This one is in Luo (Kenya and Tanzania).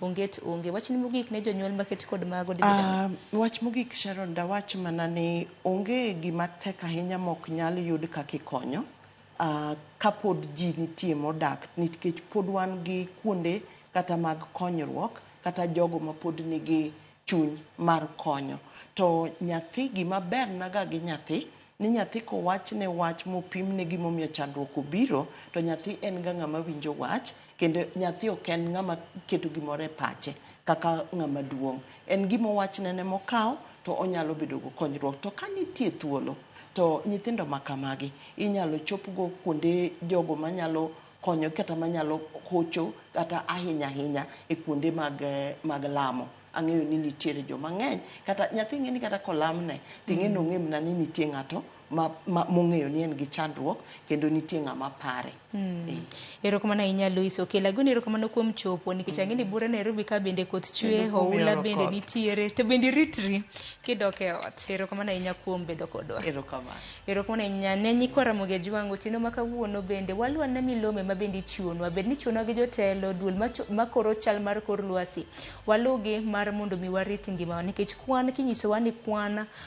Onget onge. Wachni mogik ne jonyuol maket kod mago dhi bedo ang'o? Wach mogik, Sharon, dawach mana ni onge gima tek ahinya mok nyal yud kaka ikonyo kapod ji nitie modak, nikech pod wan gi kuonde kata mag konyruok kata jogo mapod nigi chuny mar konyo. To nyathi, gima ber naga gi nyathi ni nyathi kowachne wach mopimne gimomiyo chandruok obiro, to nyathi en ga ng'ama winjo wach, kendo nyathi ok en ng'ama keto gimoro e pache kaka ng'ama duong'. En gima owachne ne mokawo to onyalo bedo go konyruok. To ka nitie thuolo to nyithindo ma kamagi inyalo chopgo kuonde jogo manyalo konyo kata manyalo hocho kata ahinya ahinya e kuonde mag lamo. Ang'eyo ni nitiere joma ng'eny, kata nyathi ng'e ni kata kolamne to ing'e ni ong'e mana ni nitie ng'ato ma mong'eyo ni en gi chandruok kendo nitie ng'ama pare. Erokamano ahinya, Lois Okel. Agoni erokamano kuom chopo nikech ang'e ni bura Nairobi ka bende koth chwe, Kendo oula kumioro bende koth. nitiere, to bende iritri kidok e ot. Erokamano ahinya kuom bedo kodwa. Erokamano. Erokamano ahinya ne nyikwa Ramogi Ajwang'. Otieno ma kawuono bende waluwane milome ma bende ichiwonwa, bed ni ichiwonwa gi jotelo, duol makoro chal mar kor lwasi, walugi mar mondo mi warit ngimawa nikech kwan kinyisowa ni kwan